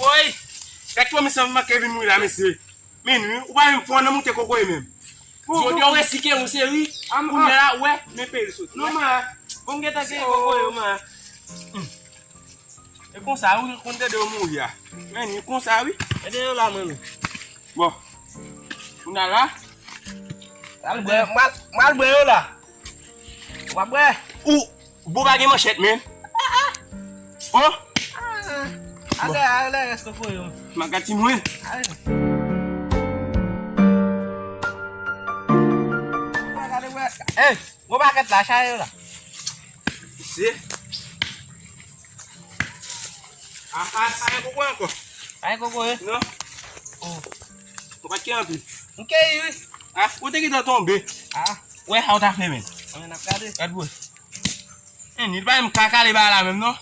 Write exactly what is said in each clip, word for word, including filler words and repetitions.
Oy! Gad kòman misye manke vin mouri la, mesye. Men wi, ou pa menm fè w nan moute kokoye menm. Jodi a w resike yon seri, kounye a la, ou wè, men peyi l soti. Non, man. Bon, m gentan gen kokoye, man. E konsa wi, konn tande yo mouri a. Men ni konsa wi. Ede yo la, mwen. Bon. Kounye a la. Al bwè, m al, m al bwè yo la. W ap bwè. Ou, bon pa gen manchèt, men. Oh. Ale, ale, rès kokoye yo. Magati mwen. Ale. Gade bwè. Hey. Gwo pakèt la, chaje yo la. Se. A, a, pa gen kokoye ankò. Pa gen kokoye? Non. Oh. Ou pa t gen anpil. M keyi, wi. A, ou te gentan tonbe. A. Wè, sa w ta fè, men. Ann, n ap gade. Gad, bro. En, li pa menm ka kale ba la menm, non.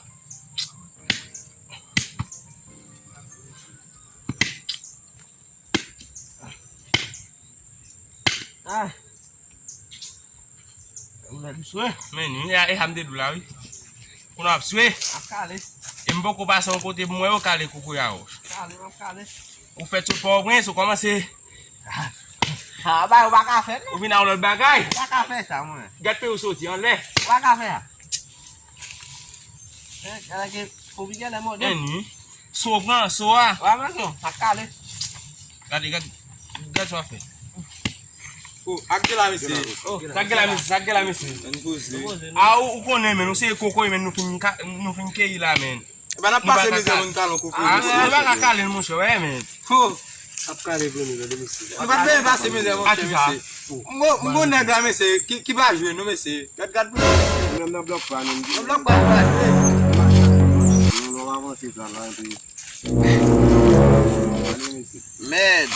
Ah. Ou mèt swe. Men, ni a, e sa m te di w la, wi. Kounye a w ap swe. Ap kale. E m poko pase yon kote pou m wè yo kale kokoye a wòch. Kale, m ap kale. Ou fèt sot Pòtoprens, ou kòmanse. Ah, ba, ou pa ka fè, non. Ou vin a yon lòt bagay. Ou pa ka fè sa, mwen. Gad peyi w soti, anlè. Ou pa ka fè sa. Eh, gade ke kopi gen lè mòde. En, ni. So pran, so a. Wa, men so, sa kale. Gade, gade, gade sa w ap fè. Oh, ak de la, mesye. Oh, sa gen la, mesye, sa gen la, mesye. Ann poze. A, ou, ou konnen, men, nou se kokoye, men, nou fin ka, nou fin keyi la, men. E pa n ap pase mizè moun kale yon kokoye, mesye. Nou pa ka kale l, monchè, wè, men. Oh. Ap kale vre, mesye. Nou pa t bezwen pase mizè, monchè, mesye. M gon, m gon nèg la, mesye, ki, ki pa jwe, non, mesye. Gad, gad pou nou. Menm nan blòk pa, menm. Nan blòk pa, nou pa jwe. Nou, nou avanse sa la, epi. Mèd.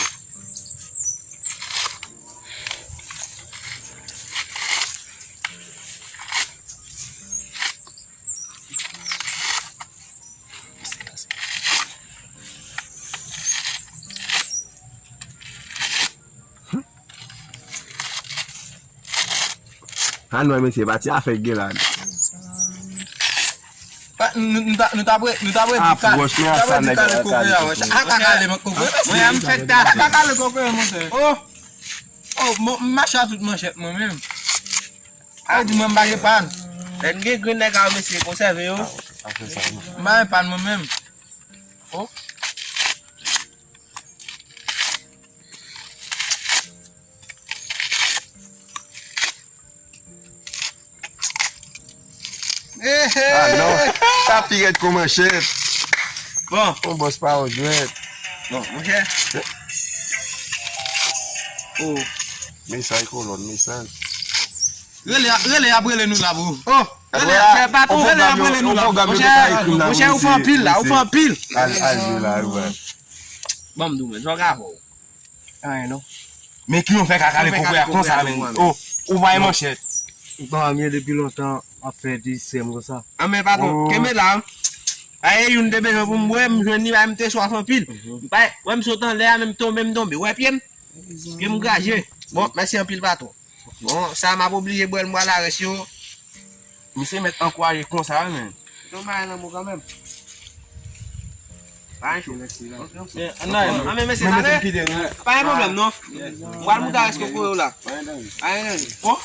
Ann wè, mesye, pa ti afè k gen la. Pa, nou, nou ta, nou ta pre-, nou ta predi kale, nou ta predi kale kokoye a, wè. A ka kale kokoye, mesye. Mwen, m fèk ta. A ka kale kokoye, monchè. Oh! Oh, m mache a tout manchèt, mwen menm. A di mwen m pa gen pàn. Lè n gen grenn nèg a yo, mesye, konsève yo. M pa gen pàn mwen menm. Oh. Ah, non. Sa pi rèd kon manchèt. Bon. Yon bòs pa yon jwèt. Bon, monchè. Oh. Mesaj kolòn, mesaj. Rele, rele, y ap rele nou la, bro. Oh, rele, monchè, patwon, rele, y ap rele nou la. Monchè, monchè, ou fè anpil la, ou fè anpil. Al, al jwe la, wi. Ban m di w, men, sa w ka fè w. Anyen, non. Men ki yon fè ka kale kokoye a konsa, men. Oh, ou pa yon manchèt. Bon, m ye depi lontan, ap fè di sèm konsa. Ah, men patwon, kenbe la. Aye, youn te bezwen pou m bwè, m jwenn li, bay m te swaf anpil. M pa, wè m sot anlè a, men m tonbe, m tonbe. Wè pye m? Pye m graje. Bon, mèsi anpil, patwon. Bon, sa m ap oblije bwè l, m pral arès yo. Misye mèt ankouraje konsa, wi, men. Yon bagay nan mo kanmenm. Pa yon cho. Ann, ann, men mesye, ale. Pa gen pwoblèm, non. M pral moute arès kokoye yo la. Pa gen danje. Bon.